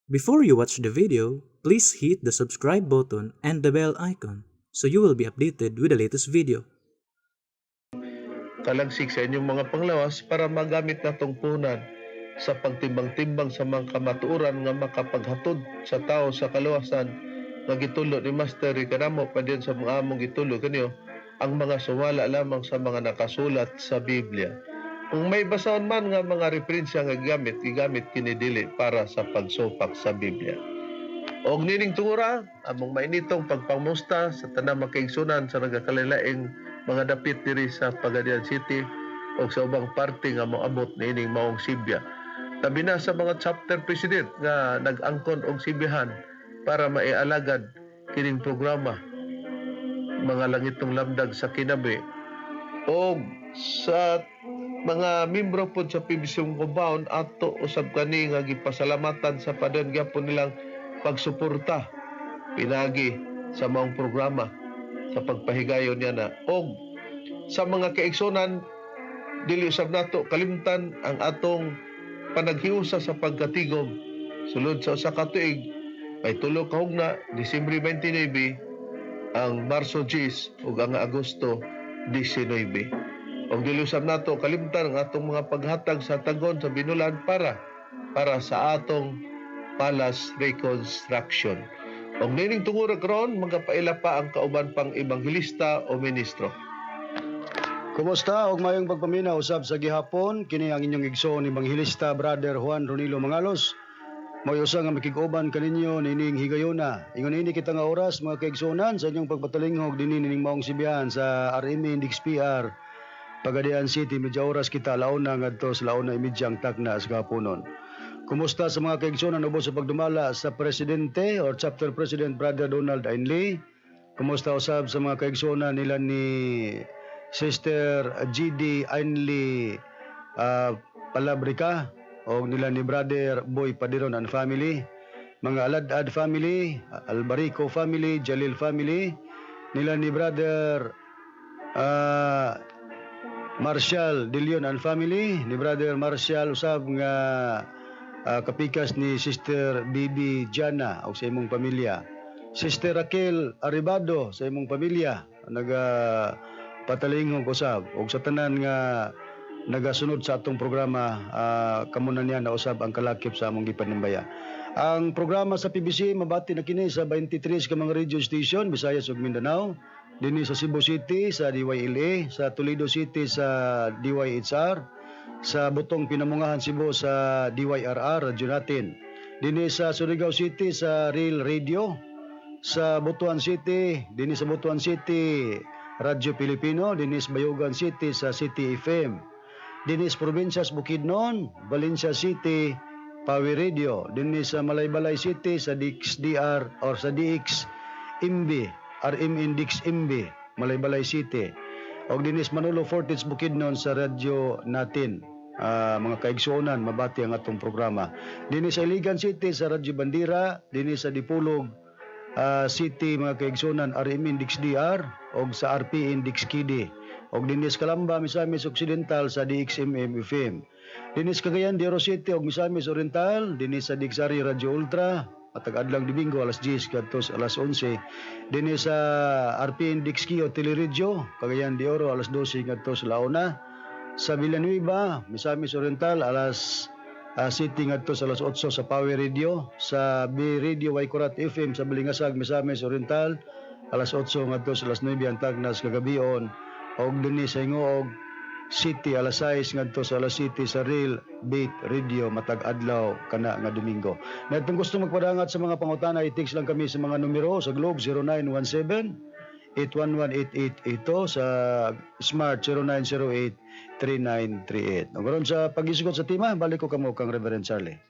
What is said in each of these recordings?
Before you watch the video, please hit the subscribe button and the bell icon so you will be updated with the latest video. Kalagsik sa inyong mga panglawas para magamit natong puhunan sa pagtimbang-timbang sa mga kamatuoran nga makapaghatod sa tao sa kaluwasan nga gitulo ni Master kanamo padiyon sa mga among gitulo kaniyo ang mga sumala lamang sa mga nakasulat sa Biblia. Kung may basahon man nga mga referensya nga gigamit, gigamit kini dili para sa pagsupak sa Biblia. Og nining tungura, among mainitong pagpamusta sa tanang makaigsunan sa nagakalain mga dapit diri sa Pagadian City o sa ubang parte nga moabot niining maong sibya. Labi na sa mga chapter president nga nag-angkon og sibihan para maialagad kining programa Mga Langitong Lamdag sa Kinabuhi og sa mga membro pod sa PBC Compound, ato usab kani nga gipasalamatan sa padayon gyapon nilang pagsuporta pinagi sa maong programa sa pagpahigayon niya na. Og sa mga kaigsunan, dili usab nato kalimtan ang atong panaghiusa sa pagkatigom sulod sa usa ka tuig. May tulo ka hugna, Disyembre 29, ang Marso 10 ug ang Agosto 19. Og dili usab nato kalimtan ang atong mga paghatag sa tagon sa binulan para sa atong palace reconstruction. Og nining tungura karon, magapaila pa ang kauban pang ebanghelista o ministro. Kumusta og mayong pagpaminaw usab sa gihapon. Kini ang inyong igsoon, Ebanghelista Brother Juan Ronilo Mangalos. Mo'y usa nga makig-uban kaninyo nining higayona. Ingon ini kita nga oras, mga kaigsuonan, sa inyong pagpatalinghog dinhi nining maong sibihan sa RMN DXPR Pagadian City, medya oras kita 1:00 ngadto sa 1:30 ang takna sa kahaponon. Kumusta sa mga kaigsuonan ubos sa pagdumala sa presidente or chapter president, Brother Donald Ainley. Kumusta usab sa mga kaigsuonan nila ni Sister GD Ainley Palabrica o nila ni Brother Boy Padiron and family, mga Aladad family, Albarico family, Jalil family, nila ni Brother Marshall De Leon and family, ni Brother Marshall usab nga kapikas ni Sister Bibi Jana o sa imong pamilya. Sister Raquel Aribado sa imong pamilya naga patalinghog usab og sa tanan nga nagasunod sa atong programa, kamo na niya na usab ang kalakip sa among gipanimbaya. Ang programa sa PBC mabati na kini sa 23 ka mga radio station, Visayas ug Mindanao, dinhi sa Cebu City sa DYLA, sa Toledo City sa DYHR, sa Butong Pinamungahan Cebu sa DYRR radyo natin. Dinhi sa Surigao City sa Real Radio, sa Butuan City, dinhi sa Butuan City Radyo Pilipino, dinhi sa Bayugan City sa City FM. Dinhi sa Probinsya sa Bukidnon, Valencia City, Power Radio. Dinhi sa Malaybalay City sa DXDR or sa DX MB, RMN DX MB, Malaybalay City. Og dinhi sa Manolo Fortich Bukidnon sa radyo natin. Mga kaigsuonan, mabati ang atong programa. Dinhi sa Iligan City sa Radyo Bandira, dinhi sa Dipolog City, mga kaigsuonan, RMN DXDR og sa RPN DXKD. Og dinhi sa Calamba, Misamis Occidental sa DXMM FM. Dinhi sa Cagayan de Oro City og Misamis Oriental, dinhi sa DXRI Radyo Ultra, matag adlang Domingo alas 10 ngadto sa alas 11. Dinhi sa RPN DXKO Teleradyo, Cagayan de Oro, alas 12 ngadto sa 1. Sa Villanueva, Misamis Oriental, alas 7 ngadto sa alas 8 sa Power Radio, sa B Radio Waikurat FM sa Balingasag, Misamis Oriental, alas 8 ngadto sa alas 9 ang tagnas kagabion, og dinhi sa Gingoog City alas 6 ngadto sa alas 7 sa Real Beat Radio matag adlaw kana nga Domingo. Na kung gusto magpadangat sa mga pangutana, i-text lang kami sa mga numero sa Globe 0917 811-8882, sa Smart 0908-3938. Ug karon sa pag-isgot sa tema, balik ko kamo kang Reverend Charlie.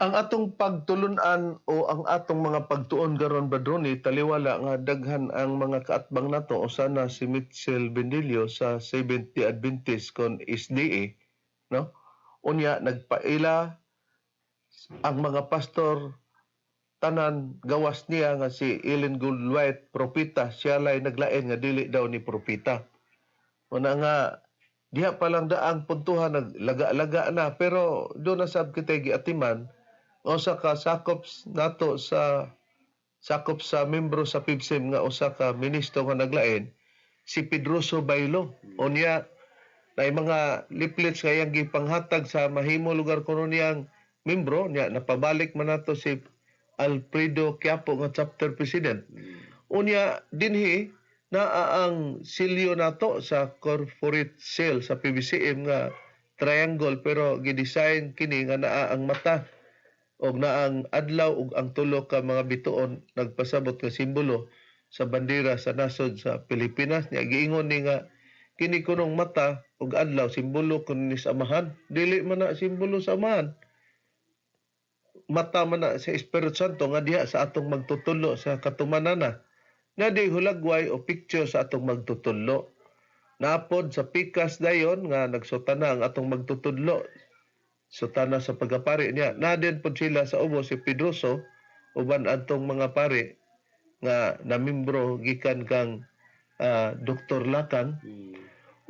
Ang atong pagtulunan o ang atong mga pagtuon karon, Badroni, taliwala nga daghan ang mga kaatbang nato, usa na si Mitchell Bendillo sa Seventh-day Adventist kon SDA, no? Unya nagpaila ang mga pastor tanan gawas niya nga si Ellen Goodwhite propeta, siya lay naglain nga dili daw ni propeta. Una nga diha pa lang daang puntuhan naglaga-laga na, pero do na sab kitay giatiman. Usa ka sakop nato sa sakop sa membro sa PBCM nga usa ka ministro nga naglain, si Pedroso Baylo. Unya na mga leaflets nga iyang gipanghatag sa mahimo lugar kuno niyang membro niya, napabalik man nato si Alfredo Quiapo nga chapter president. Unya dinhi naa ang silyo nato sa corporate seal sa PBCM nga triangle, pero gidesign kini nga naa ang mata og naa ang adlaw ug ang tulo ka mga bituon, nagpasabot nga simbolo sa bandera sa nasod sa Pilipinas. Niya giingon ni nga kini kunong mata ug adlaw simbolo kun ni sa Amahan. Dili man na simbolo sa Amahan, mata man na sa Espiritu Santo nga diha sa atong magtutudlo sa katumanana na di hulagway o picture sa atong magtutudlo. Napod sa pikas dayon nga nagsutana ang atong magtutudlo, sutana sa pagkapari niya. Na din pod sila sa ubos, si Pedroso uban atong mga pari nga namimbro gikan kang Dr. Lakang.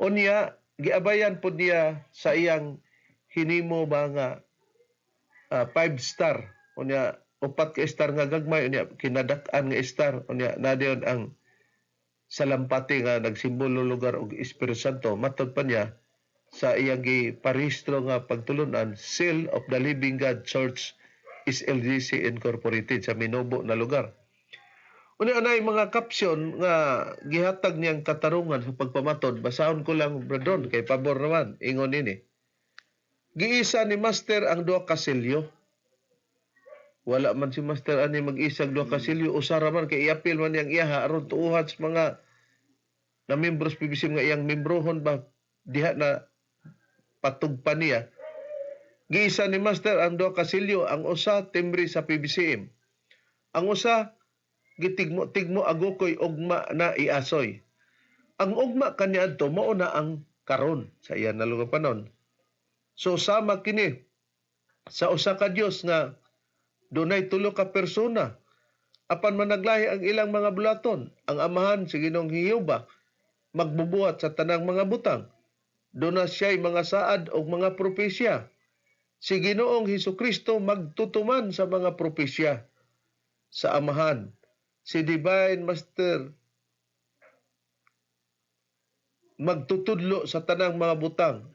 Unya giabayan pod niya sa iyang hinimo ba nga five star, unya upat ka star nga gagmay, unya kinadak-an nga star, unya na diyon ang salampati nga nagsimbolo lugar og Espiritu Santo. Matod pa niya sa iyang giparehistro nga pagtulunan, Seal of the Living God Church SLGC Incorporated sa Minobo na lugar. Unya anay mga caption nga gihatag niyang katarungan sa pagpamatod. Basahon ko lang, Bradon, kay pabor naman. Ingon nini: "Giisa ni Master ang duha ka selyo." Wala man si Master ani mag-isag duha ka selyo, usa ra man kay iapil man niyang iyaha aron tuuhan sa mga na membros PBC nga iyang membrohon ba diha na patugpa niya. "Giisa ni Master ang duha ka selyo, ang usa timbre sa PBCM. Ang usa gitigmo-tigmo agukoy, ugma na iasoy. Ang ugma kaniadto mao na ang karon sa iyan na lugar panon. So sama kini sa usa ka Dios nga dunay tulo ka persona apan managlahi ang ilang mga bulaton. Ang Amahan, si Ginoong Jehova, magbubuhat sa tanang mga butang. Duna siya'y mga saad o mga propesya. Si Ginoong Hesukristo magtutuman sa mga propesya sa Amahan. Si Divine Master magtutudlo sa tanang mga butang.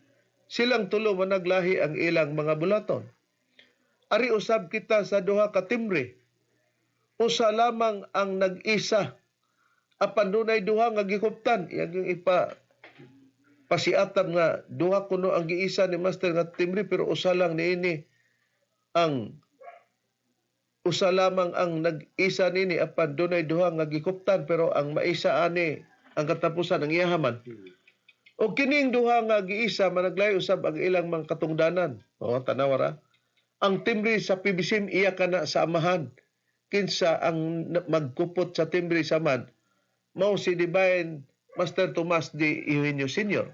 Silang tulo managlahi ang ilang mga bulaton. Ari usab kita sa duha ka timbre. Usa lamang ang nag-isa apan dunay duha nga gikuptan." Iyang yung ipa pasiatan nga duha kuno ang giisa ni Master nga timbre, pero usa lang niini ang usa lamang ang nag-isa nini apan dunay duha nga gikuptan, pero ang maisa ani ang katapusan ang iyahaman. O kining duha nga giisa managlahi usab ang ilang mga katungdanan. O tanawa ra. "Ang timbre sa PBCM iya kana sa Amahan. Kinsa ang magkupot sa timbre sa Amahan? Mao si Divine Master Tomas D. Eugenio Sr.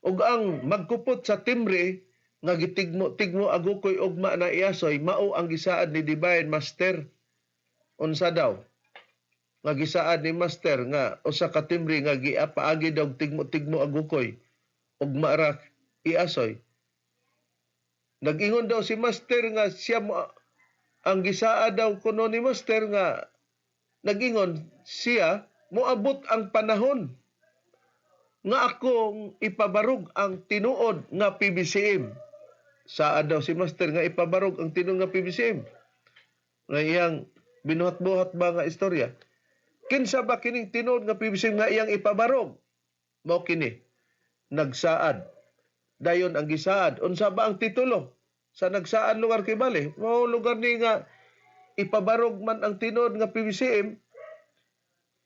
Ug ang magkupot sa timbre nga gitigmo-tigmo agukoy, ugma na iasoy, mao ang gisaad ni Divine Master." Unsa daw nga gisaad ni Master nga usa ka timbre nga giapaagi daw tigmo-tigmo agukoy, ugma ra iasoy? Nag-ingon daw si Master nga siya mo ang gisaad daw kuno ni Master nga nag-ingon siya, "Moabot ang panahon nga akong ipabarog ang tinuod nga PBCM." Saad daw si Master nga ipabarog ang tinuod nga PBCM. Nga iyang binuhat-buhat ba nga istorya. Kinsa ba kining tinuod nga PBCM nga iyang ipabarog? Mao kini. Nagsaad. Dayon ang gisaad. Unsa ba ang titulo sa nagsaad lugar kay bali? Mao lugar ni nga ipabarog man ang tinuod nga PBCM,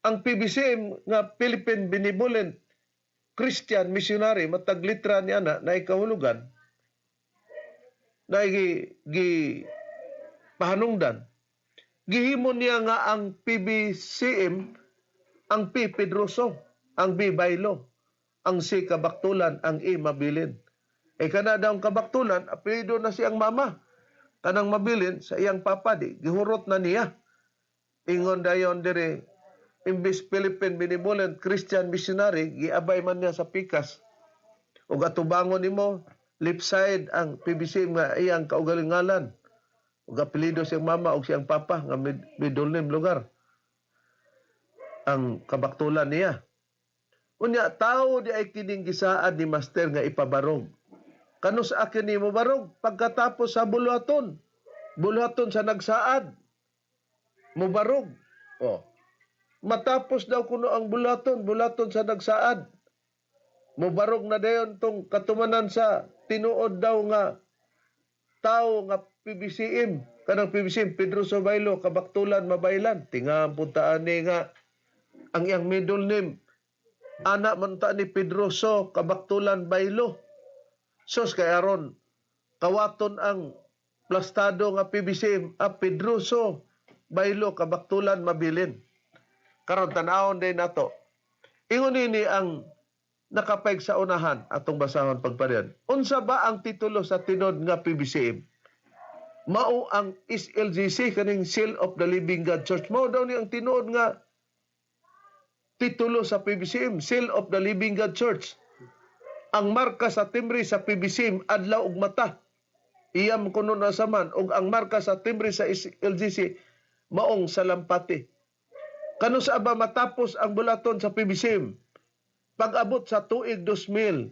ang PBCM nga Philippine Benevolent Christian Missionary, matag litra ni ana na ikahulugan na gi pahanungdan. Gihimo niya nga ang PBCM, ang P Pedroso, ang B Baylo, ang C Kabaktulan, ang E Mabilin. E kana daw ang Kabaktulan, apelyido na siyang mama. Kanang Mabilin sa iyang papa, di gihurot na niya. Ingon dayon dire, imbis Philippine Benevolent Christian Missionary, giabay man niya sa pikas. Ug atubangon nimo, left side ang PBC nga iyang kaugalingalan. Ug apelyido siyang mama ug siyang papa nga middle name lugar. Ang kabaktulan niya. Unya tao di ay kining gisaad ni Master nga ipabarog. Kanus akin ni mo barog pagkatapos sa buluhaton. Buluhaton sa nagsaad. Mubarog. Oh. Matapos daw kuno ang buluhaton, buluhaton sa nagsaad. Mubarog na dayon tong katumanan sa tinuod daw nga tao nga PBCM, kanang PBCM Pedro Sobaylo Kabaktulan Mabaylan. Tinga puntaan ni nga ang iyang middle name anak man ta ni Pedroso Kabaktulan Baylo. Sos kay aron kawaton ang plastado nga PBCM, ah, Pedroso Baylo Kabaktulan Mabilin. Karon tan-awon din nato. Ingon nini ang nakapeg sa unahan atong basahon pagpadayon. Unsa ba ang titulo sa tinuod nga PBCM? Mao ang SLGC, kaning Seal of the Living God Church. Mao daw ni ang tinuod nga titulo sa PBCM, Seal of the Living God Church. Ang marka sa timbre sa PBCM, adlaw ug mata. Iyam kuno na saman ug ang marka sa timbre sa SLGC maong salampati. Kanus aba matapos ang bulaton sa PBCM? Pag-abot sa tuig 2000,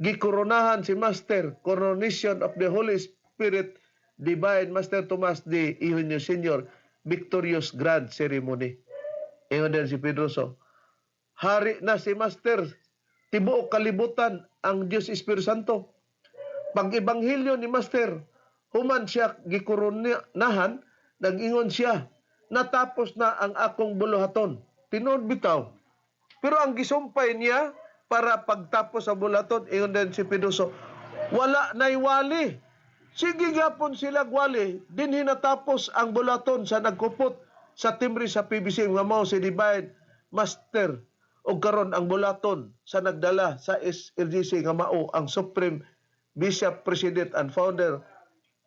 gikoronahan si Master, Coronation of the Holy Spirit Divine Master Tomas D. Eugenio Sr. Victorious Grand Ceremony. Ingon din si Pedroso. Hari na si Master, tibuok kalibutan ang Diyos Espiritu Santo. Pag ebanghelyo ni Master, human siya gikoronahan, nag-ingon siya, "Natapos na ang akong buluhaton." Tinuod bitaw. Pero ang gisumpay niya para pagtapos sa buluhaton, ingon din si Pedroso, wala na'y wali. Sige gyapon sila wali, din hinatapos ang buluhaton sa nagkupot sa timbre sa PBC nga mao si Divine Master, og karon ang buluhaton sa nagdala sa SLGC nga mao ang Supreme Bishop President and Founder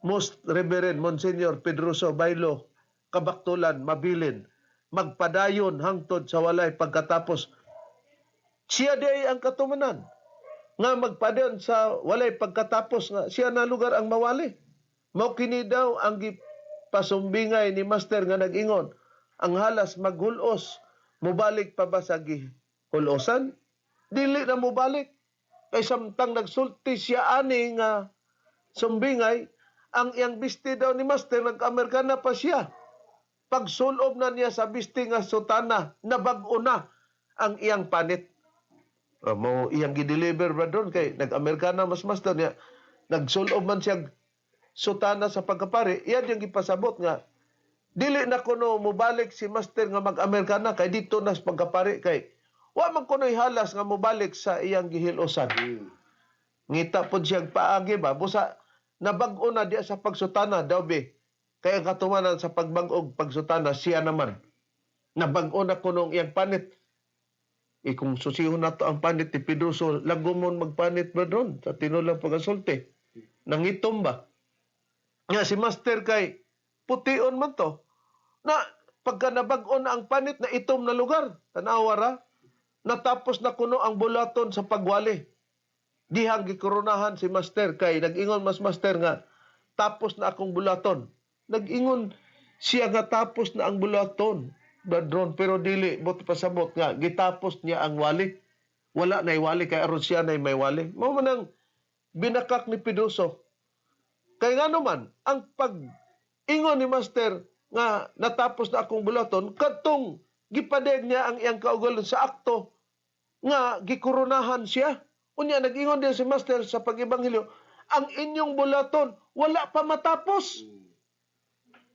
Most Reverend Monsignor Pedroso Baylo Kabaktulan Mabilin magpadayon hangtod sa walay pagkatapos. Siya di ay ang katumanan nga magpadayon sa walay pagkatapos nga siya na lugar ang mawali. Mao kini daw ang gipasumbingay ni Master nga nag-ingon, ang halas maghulos, mubalik pa ba sa gihulosan? Dili na mubalik. Kay samtang nagsulti siya ani nga sumbingay, ang iyang bisti daw ni Master nag-Amerikana pa siya. Pagsulob na niya sa bisti nga sutana, nabag-o na ang iyang panit. Mo iyang gi-deliver ba doon kay nag-Amerikana mas master niya, nagsulob man siya sutana sa pagkapari, iyan yung gipasabot nga dili na kuno mobalik si master nga mag-Amerikana kay dito na sa pagkapari, kay wa man kuno'y halas nga mobalik sa iyang gihilosan. Ngita pod siyang paagi ba, busa nabag-o na diya sa pagsutana daw be. Kaya ang katumanan sa pagbag-og pagsutana siya naman. Nabag-o na kunong iyang panit. E kung susihon nato ang panit ni Pedroso, lagumon magpanit ba doon sa tinulang pagasulti? Nangitom ba? Nga si Master kay pution man to. Na pagka nabag-o na ang panit na itom na lugar, tanawa ra, natapos na kuno ang bulaton sa pagwali. Dihang gikoronahan si Master kay nag-ingon mas Master nga tapos na akong bulaton. Nag-ingon siya nga tapos na ang bulaton. Badron, pero dili bot pasabot nga gitapos niya ang wali. Wala na wali kay aron siya na may wali. Mao man ang binakak ni Piduso. Kay nga naman ang pag ingon ni Master nga natapos na akong bulaton, kadtong gipadeg niya ang iyang kaugalingon sa akto nga gikoronahan siya. Unya nag-ingon din si Master sa pag-ebanghelyo, ang inyong bulaton wala pa matapos.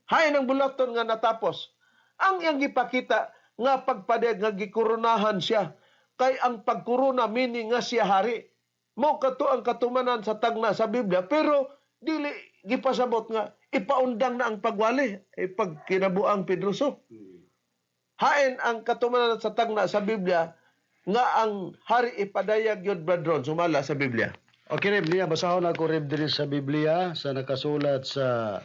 Hay ng bulaton nga natapos. Ang iyang gipakita nga pagpadeg nga gikoronahan siya. Kay ang pagkorona meaning nga siya hari. Mao kato ang katumanan sa tagna sa Biblia, pero dili gipasabot nga ipaundang na ang pagwali ay pagkinabuang Pedroso. Hain ang katumanan sa tagna sa Biblia nga ang hari ipadayag yun, brethren, sumala sa Biblia. Okay, Reb, niya, basahon ako, Reb, diri sa Biblia, sa nakasulat sa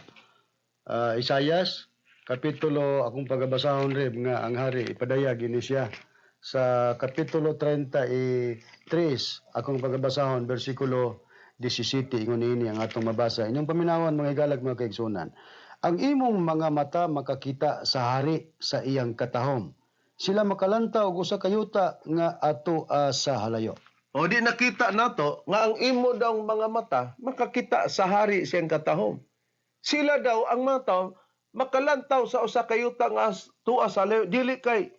Isayas, kapitulo, akong pagabasahon, Reb, nga ang hari, ipadayag, ini siya. Sa kapitulo 33, akong pagabasahon, versikulo 17, ingon ini ang atong mabasa. Inyong paminawan, mga igalag, mga kaigsunan. Ang imong mga mata makakita sa hari sa iyang katahom. Sila makalantaw og usa ka yuta nga ato sa halayo. O di nakita nato nga ang imo daw mga mata makakita sa hari siyang katahom. Sila daw ang mga tao makalantaw sa usa ka yuta nga tuwa sa layo, dili kay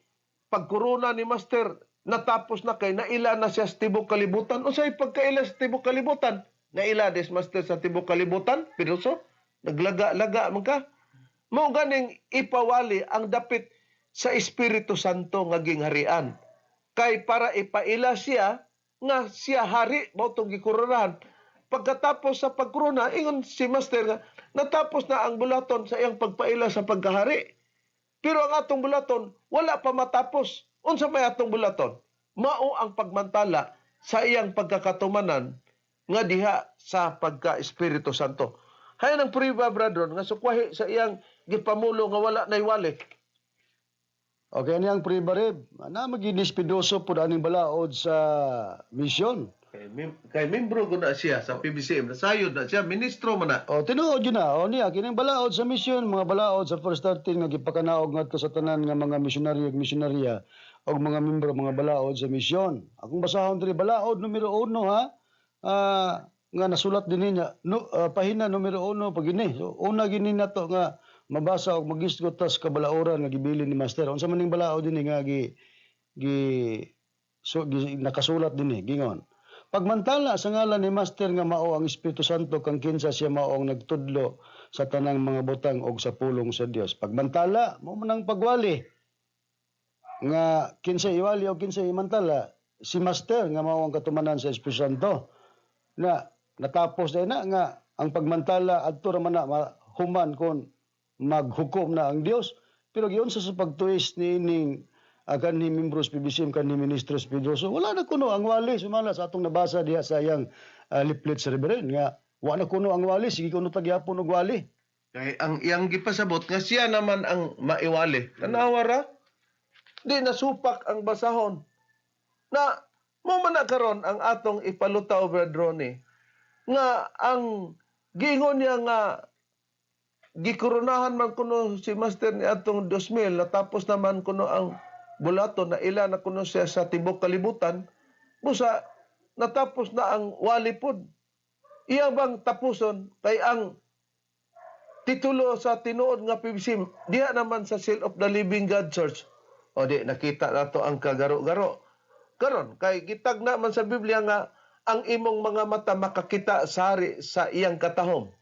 pagkorona ni Master natapos na kay naila na siya sa tibok kalibutan. Unsay pagkaila sa tibok kalibutan? Naila des Master sa tibok kalibutan? Pero so naglaga-laga man ka. Mao ganing ipawali ang dapit sa Espiritu Santo nga gingharian. Kay para ipaila siya nga siya hari, mao tong gikoronahan. Pagkatapos sa pagkorona, ingon si Master nga natapos na ang bulaton sa iyang pagpaila sa pagkahari. Pero ang atong bulaton wala pa matapos. Unsa may atong bulaton? Mao ang pagmantala sa iyang pagkakatumanan nga diha sa pagka-Espiritu Santo. Hay ng prueba, brethren, nga sukwahi sa iyang gipamulo nga wala nay wali. Okay, ani ang prueba, Reb. Na magidispidoso pud aning balaod sa misyon. Kay membro ko na siya sa PBCM, nasayod na siya, ministro man na. O tinuod yun na. O niya kining balaod sa misyon, mga balaod sa first 13 nga gipakanaog ngadto sa tanan nga mga misyonaryo ug misyonarya og mga membro mga balaod sa misyon. Akong basahon diri balaod numero 1 ha. Nga nasulat din niya no, pahina numero 1 pag ini. So una gini nato nga mabasa og magisgot tas kabalaoran nga gibilin ni Master. Unsa man ning balaod dinhi nga gi gi so, gi, nakasulat dinhi gingon. Pagmantala sa ngalan ni Master nga mao ang Espiritu Santo kang kinsa siya mao ang nagtudlo sa tanang mga butang og sa pulong sa Dios. Pagmantala mao man ang pagwali nga kinsa iwali o kinsa imantala, si Master nga mao ang katumanan sa Espiritu Santo. Na natapos din na nga ang pagmantala adto ra man na human kon maghukom na ang Dios. Pero giunsa sa pagtuis niining kanhi membros PBCM, kanhi ministros Pedroso, wala na kuno ang wali sumala sa atong nabasa diha sa iyang leaflet sa Reverend nga wa na kuno ang wali, sige kuno tagyapon og wali. Kay ang iyang gipasabot nga siya naman ang maiwali. Tanawa ra. Di nasupak ang basahon. Na mo man na karon ang atong ipalutaw, Brad Ronnie, nga ang giingon niya nga gikoronahan man kuno si Master ni atong 2000, natapos naman kuno ang bulato, na ila na kuno siya sa tibok kalibutan, busa natapos na ang wali pod. Iya bang tapuson kay ang titulo sa tinuod nga PBC diha naman sa Seal of the Living God Church? O di nakita nato ang kagaro-garo karon kay gitagna man sa Biblia nga ang imong mga mata makakita sa hari sa iyang katahom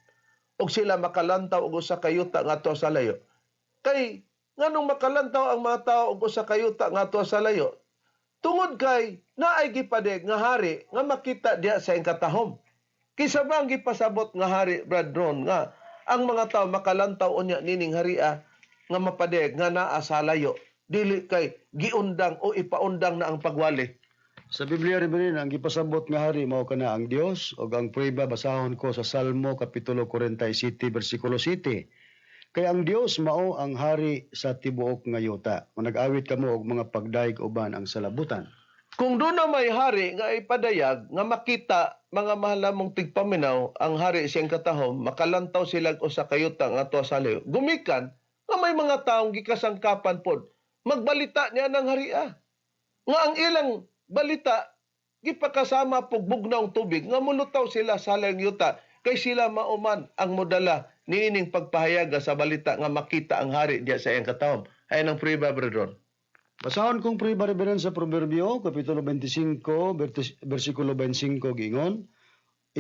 ug sila makalantaw og usa ka yuta ngadto sa layo. Kay nganong makalantaw ang mga tao og usa ka yuta ngadto sa layo? Tungod kay naay gipadeg nga hari nga makita diha sa iyang katahom. Kinsa ba ang gipasabot nga hari, Brad Ron, nga ang mga tao makalantaw unya nining haria nga mapadeg nga naa sa layo, dili kay giundang o ipaundang na ang pagwali? Sa Biblia, Reverend, ang gipasabot nga hari mao kana ang Dios, ug ang prueba basahon ko sa Salmo kapitulo 47 bersikulo 7. Kay ang Dios mao ang hari sa tibuok nga yuta. Nag-awit kamo og mga pagdayeg uban ang salabutan. Kung doon na may hari nga ipadayag nga makita, mga mahal namong tigpaminaw, ang hari siyang katahom, makalantaw sila og usa ka yuta nga tuwa sa layo. Gumikan nga may mga taong gikasangkapan pod magbalita niya ng haria. Nga ang ilang balita gipakasama pug bugnawng tubig nga mulutaw sila sa layong yuta kay sila mauman ang modala niining pagpahayaga sa balita nga makita ang hari diya sa iyang katahom. Ay ang prueba, brethren. Basahon kong prueba, Reverend, sa Proverbio kapitulo 25 bersikulo 25, giingon.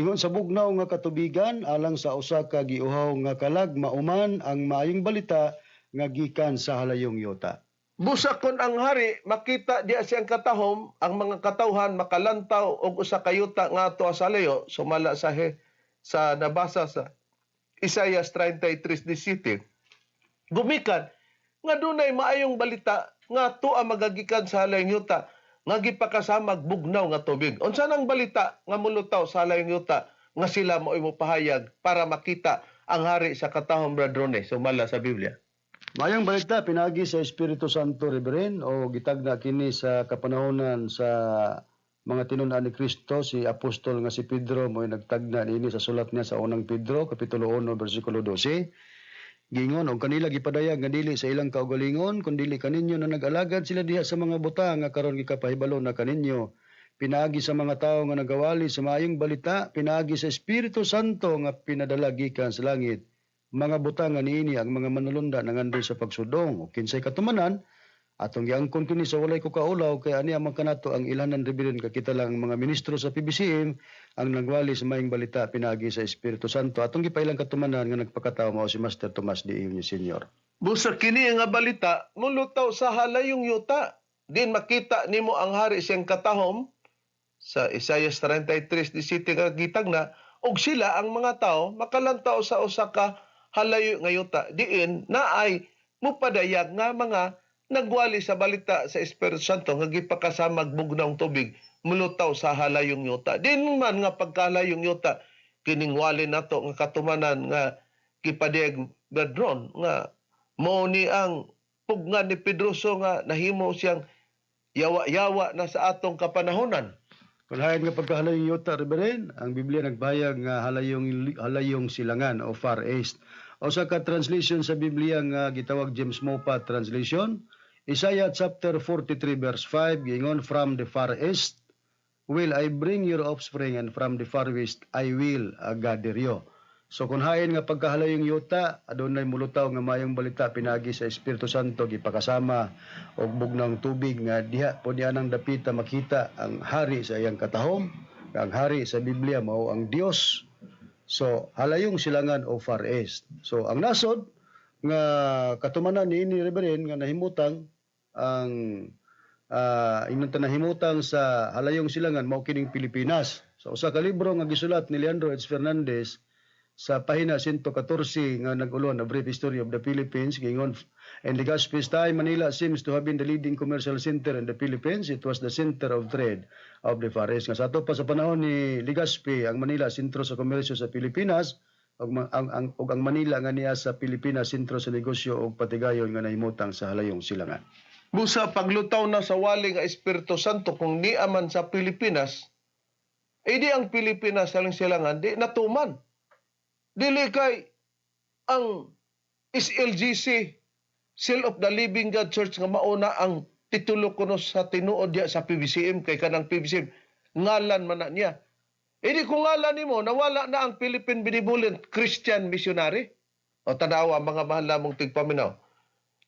Ingon sa bugnaw nga katubigan alang sa usa ka giuhaw nga kalag mauman ang maayong balita nga gikan sa halayong yuta. Busa kon ang hari makita diya siyang katahom, ang mga katawhan makalantaw og usa ka yuta nga ato sa layo, sumala sa nabasa sa Isaiah 33:17. Gumikan nga dunay maayong balita nga tuwa magagikan sa halayong yuta nga gipakasamag bugnaw nga tubig. Unsa nang balita nga mulutaw sa halayong yuta nga sila mao'y mopahayag para makita ang hari sa katahom, Brad Rone, sumala sa Biblia? Maayong balita pinagi sa Espiritu Santo, Reverend, o gitagna kini sa kapanahonan sa mga tinun-an ni Kristo. Si apostol nga si Pedro mo'y nagtagna niini sa sulat niya sa Unang Pedro kapitulo 1 bersikulo 12. Gingon og kanila gipadayag nga dili sa ilang kaugalingon kun dili kaninyo na nag-alagad sila diha sa mga butang nga karon gikapahibalo na kaninyo pinaagi sa mga tawo nga nagawali sa maayong balita, pinaagi sa Espiritu Santo nga pinadala gikan sa langit, mga butang nga niini ang mga manulunda nangandoy sa pagsudong. O kinsay katumanan atong giangkon kini sa walay ko kaulaw, kay ani ang kanato ang ilhanan, Reverend, kakita lang ang mga ministro sa PBCM ang nagwali sa maayong balita pinaagi sa Espiritu Santo. Atong gipailang katumanan nga nagpakatao mao si Master Tomas D. Euño Senior. Busa kini nga balita mulutaw sa halayong yuta. Din makita nimo ang hari siyang katahom sa Isaiah 33:17 nga gitagna, og sila ang mga tao makalantaw sa usa ka halayo nga yuta diin naay mupadayag nga mga nagwali sa balita sa Espiritu Santo nga gipakasamag bugnaong tubig mulutaw sa halayong yuta. Din man nga pagkahalayong yuta, kining wali nato nga katumanan nga gipadayag, Bradron, nga mao ni ang pugnan ni Pedroso nga nahimo siyang yawa-yawa na sa atong kapanahonan. Kung hain nga pagkahalayong yuta, Reverend, ang Biblia nagbayag nga halayong silangan o Far East. O sa ka-translation sa Biblia nga gitawag James Moffatt Translation, Isaiah chapter 43 verse 5, giingon, "From the far east will I bring your offspring, and from the far west I will gather you." So kung hain nga pagkahalayong yuta, adunay mulutaw nga mayong balita pinagi sa Espiritu Santo gipakasama og bugnang tubig nga diha po niya nang dapita makita ang hari sa iyang katahom. Ang hari sa Biblia mao ang Dios. So halayong silangan o Far East. So ang nasod nga katumanan niini, Reverend, nga nahimutang ang ingnon ta nahimutang sa halayong silangan mao kining Pilipinas. Sa usa ka libro nga gisulat ni Leandro H. Fernandez sa pahina 114 nga nag-ulon, "A Brief History of the Philippines," giingon, "In Legazpi's time, Manila seems to have been the leading commercial center in the Philippines. It was the center of trade of the Far East." Nga sa ato pa sa panahon ni Legazpi, ang Manila sentro sa komersyo sa Pilipinas ug ang Manila nga niya sa Pilipinas sentro sa negosyo ug patigayon nga nahimutang sa halayong silangan. Busa paglutaw na sa wali nga Espiritu Santo kung niya man sa Pilipinas, eh di ang Pilipinas sa silangan di natuman. Dili kay ang SLGC, Seal of the Living God Church, nga mauna ang titulo kuno sa tinuod diya sa PBCM, kay kanang PBCM ngalan man na niya. Eh di kung ngalan nimo, nawala na ang Philippine Benevolent Christian Missionary. O tanawa, mga mahal namong tigpaminaw.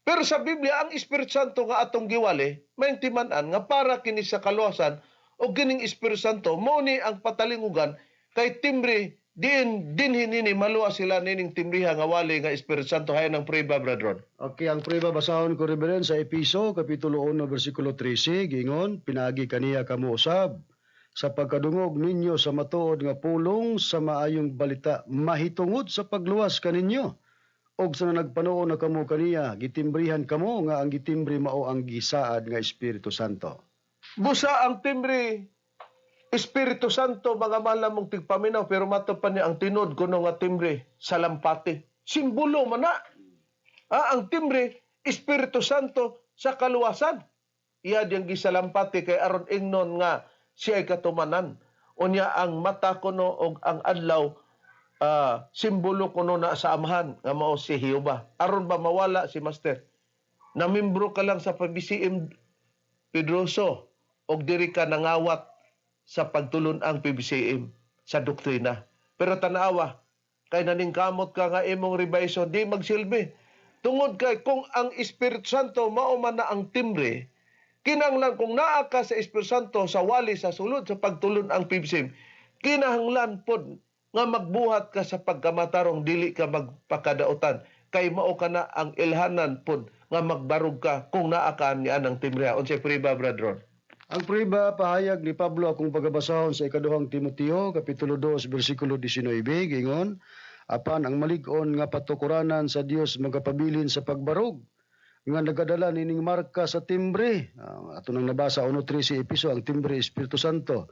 Pero sa Biblia, ang Espiritu Santo nga atong giwali, may timan-an nga para kini sa kaluwasan, o kining Espiritu Santo mao ni ang patalingugan kay timbre din dinhi nini maluwas sila nining timbriha nga wali nga Espiritu Santo. Hayan ang prueba, Bradron. Okay, ang prueba basahon ko, Reverend, sa Episo kapitulo 1 bersikulo 13, gingon, "Pinaagi kaniya kamo usab sa pagkadungog ninyo sa matuod nga pulong sa maayong balita mahitungod sa pagluwas kaninyo. Og sa nagpanuo na kamo kaniya, gitimbrihan kamo nga ang gitimbre mao ang gisaad nga Espiritu Santo." Busa ang timbre Espiritu Santo, mga mahal mong tigpaminaw, pero mato pa niya ang tinuod kuno nga timbre sa lampati. Simbolo man na. Ang timbre Espiritu Santo sa kaluwasan. Iya diyang gisalampati kay aron ingnon nga siya ay katumanan. Unya ang mata kuno og ang adlaw, simbolo kuno na sa Amahan nga mao si Jehova. Aron ba mawala si Master? Na membro ka lang sa PBCM, Pedroso, og diri ka nangawat sa pagtulon ang PBCM sa doktrina. Pero tanawa, kay naningkamot ka nga imong revision, di magsilbi. Tungod kay kung ang Espiritu Santo mao man na ang timbre, kinahanglan kung naa ka sa Espiritu Santo sa wali sa sulod sa pagtulon ang PBCM, kinahanglan pod nga magbuhat ka sa pagkamatarong, dili ka magpakadautan kay mao ka na ang ilhanan pod nga magbarog ka kung naa ka niya ng timbre. Unsay prueba, Bradron? Ang prueba, pahayag ni Pablo, akong pagabasahon sa ikaduhang Timoteo kapitulo 2 bersikulo 19, gingon, "Apan ang malig-on nga patukuranan sa Dios magapabilin sa pagbarog nga nagadala nining marka sa timbre." Ato nang nabasa 1:13 Episo, ang timbre Espiritu Santo.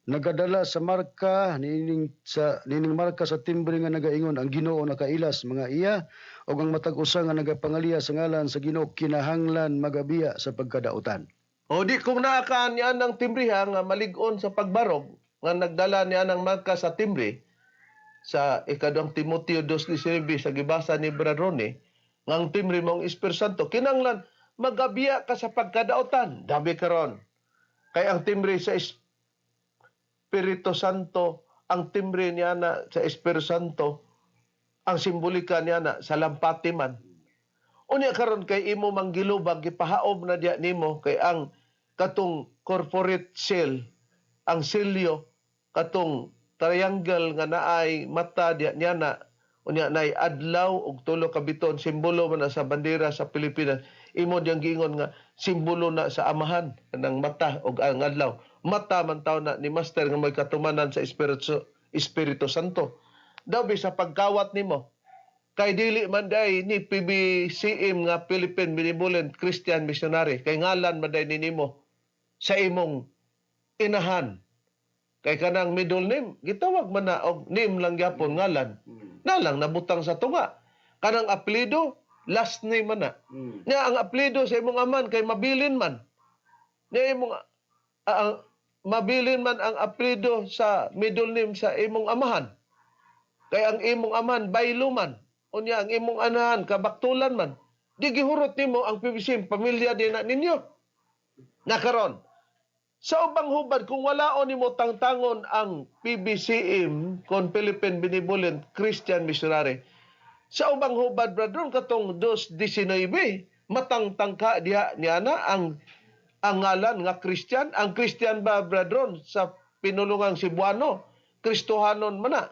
Nagadala sa marka nining sa nining marka sa timbre nga nagaingon, "Ang Ginoo nakailas mga iya," ug ang matag usa nga nagapangaliya sa ngalan sa Ginoo kinahanglan magabiya sa pagkadautan. O di kung naa ka niya ng timbriha nga malig-on sa pagbarog, nga nagdala niya ng marka sa timbre, Sa ikaduhang Timoteo 2:19 sa gibasa ni Brad Ronnie nga ang timbre mao ang Espiritu Santo, kinanglan magabiya ka sa pagkadaotan. Dabi karon kay ang timbre sa Espiritu Santo, ang timbre niya na sa Espiritu Santo, ang simbolika niya na sa lampati man. Unya karon kay imo manggilubag, gipahaob na diya nimo kay ang katong corporate seal, ang selyo, katong triangle nga naay mata diya niya na, unya naay adlaw ug tulo ka biton, simbolo man na sa bandera sa Pilipinas. Imo diyang giingon nga simbolo na sa Amahan ng mata ug ang adlaw. Mata man taw na ni Master nga may katumanan sa Espiritu Santo. Daw sa pagkawat nimo kay dili man day ni PBCM nga Philippine Benevolent Christian Missionary, kay ngalan man day ni nimo sa imong inahan, kay kanang middle name gitawag man na og name lang gyapon, ngalan na lang nabutang sa tunga. Kanang apelyido, last name man na nya. Ang apelyido sa imong aman kay mabilin man nya imong mabilin man ang apelyido sa middle name sa imong amahan, kay ang imong amahan Baylo man, unya ang imong anahan Kabaktulan man. Di gihurot nimo ang PBC, pamilya din na ninyo nakaron. Sa ubang hubad, kung wala nimo tangtangon ang PBCM kon Philippine Benevolent Christian Missionary, sa ubang hubad, brethren, katong 2.19, matangtang ka diha niya na ang ngalan nga Christian. Ang Christian ba, brethren, sa pinulungang Cebuano, Kristohanon man na.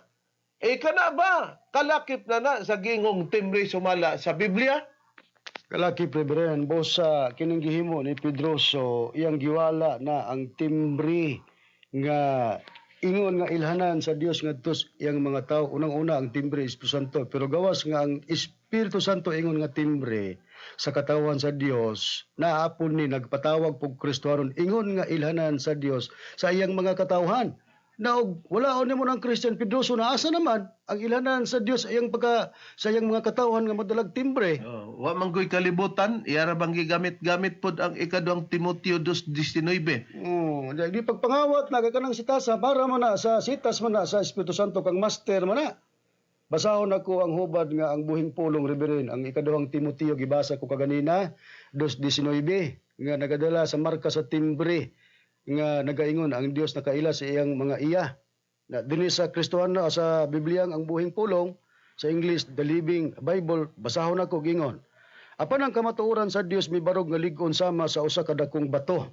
Eh kana ba kalakip na na sa gingong timbre sumala sa Biblia? Kalakip, Reverend, busa kining gihimo ni Pedroso, iyang giwala na ang timbre nga ingon nga ilhanan sa Dios ngadto sa iyang mga tao. Unang-una ang timbre Espiritu Santo, pero gawas nga ang Espiritu Santo ingon nga timbre sa katawan sa Dios, naapon ni nagpatawag pug Kristohanon, ingon nga ilhanan sa Dios sa iyang mga katawhan. Na og wala nimo ng Christian Pedroso na, asa naman ang ilhanan sa Dios iyang pagka sa iyang mga katawhan nga madalag timbre? Oh, wa man ko'y kalibutan, iyara bang gigamit-gamit pod ang ikaduhang Timoteo 2:19. Oh, di pagpangawat na kay kanang sitasa para man na sa sitas man na sa Espiritu Santo kang Master man na. Basahon ako ang hubad nga ang buhing pulong, Reverend, ang ikaduhang Timoteo, gibasa ko kaganina 2:19 nga nagadala sa marka sa timbre nga nagaingon ang Dios nakaila sa iyang mga iya. Na dinhi sa Kristohano sa Biblia ang buhing pulong, sa English The Living Bible, basahon ako gingon. Apan ang kamatuoran sa Dios mibarog nga lig-on sama sa usa ka dakong bato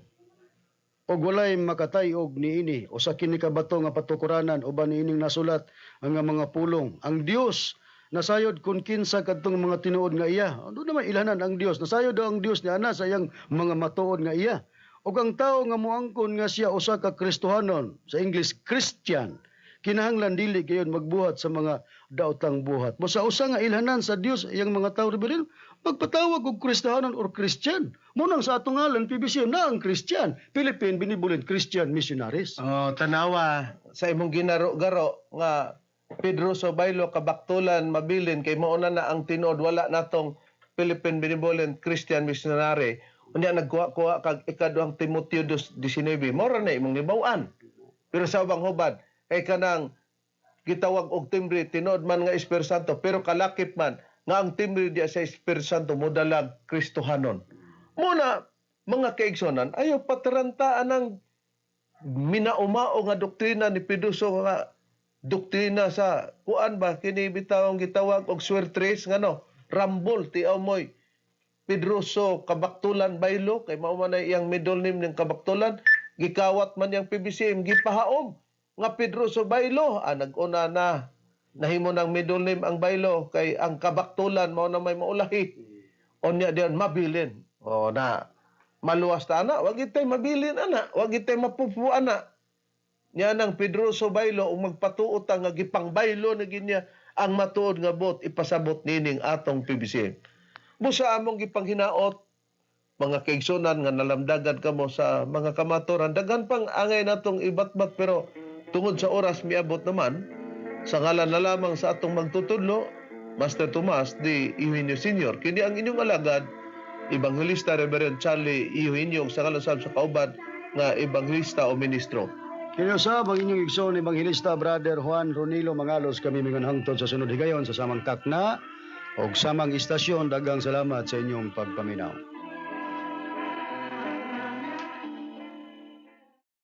og walay makatay-og niini. Usa kini ka bato nga patukuranan uban niining nasulat ang nga mga pulong: Ang Dios nasayod kun kinsa kadtong mga tinuod nga iya. Ano naman ilhanan ang Dios? Nasayod daw ang Dios ni ana sa iyang mga matuod nga iya. Ug ang tawo nga moangkon nga siya usa ka Kristohanon, sa English Christian, kinahanglan dili gayon magbuhat sa mga daotang buhat. Mo sa usa nga ilhanan sa Dios iyang mga tawo, Reverend, magpatawag og Kristohanon or Christian. Mo nang sa atong ngalan PBC na ang Christian, Philippine Benevolent Christian Missionaries. Oh, tanawa sa imong ginaro-garo nga Pedroso Baylo Kabaktulan mabilin kay mao na na ang tinuod, wala natong Philippine Benevolent Christian Missionary. Unya nagkuha-kuha kag ikaduhang Timoteo 2:19. Mao ra na imong nibaw-an. Pero sa ubang hubad kay kanang gitawag og timbre tinuod man nga Espiritu Santo, pero kalakip man nga ang timbre diya sa Espiritu Santo modalag Kristohanon. Muna mga kaigsonan, ayaw patarantaan ang minaumao nga doktrina ni Pedroso nga doktrina sa kuan ba kini bitawng gitawag og suwertres nga no rambol tiaw moy Pedroso Kabaktulan Baylo kay mao man ay iyang middle name ning Kabaktulan. Gikawat man yang PBCM, gipahaom nga Pedroso Baylo. Nag-una na nahimo ng middle name ang Baylo kay ang Kabaktulan mao na may maulahi. Unya diyan mabilin o na maluwas ta ana, wag itay mabilin ana, wag itay mapupu ana nya nang Pedroso Baylo ug magpatuot ang nga gipangbaylo na ginya ang matuod nga bot ipasabot nining atong PBCM. Busa among gipanghinaot, mga kaigsunan nga nalamdagan kamo sa mga kamaturan, daghan pang angay natong ibatbat, pero tungod sa oras miabot naman. Sa ngalan na lamang sa atong magtutudlo, Master Tomas D. Eugenio Sr., kini ang inyong alagad, Evangelista Reverend Charlie Eugenio, sa ngalan sab sa kauban nga ebanghilista o ministro. Kini usab ang inyong igsoon, Ebanghilista Brother Juan Ronilo Mangalos. Kami mingon hangtod sa sunod higayon sa samang takna og samang istasyon. Daghang salamat sa inyong pagpaminaw.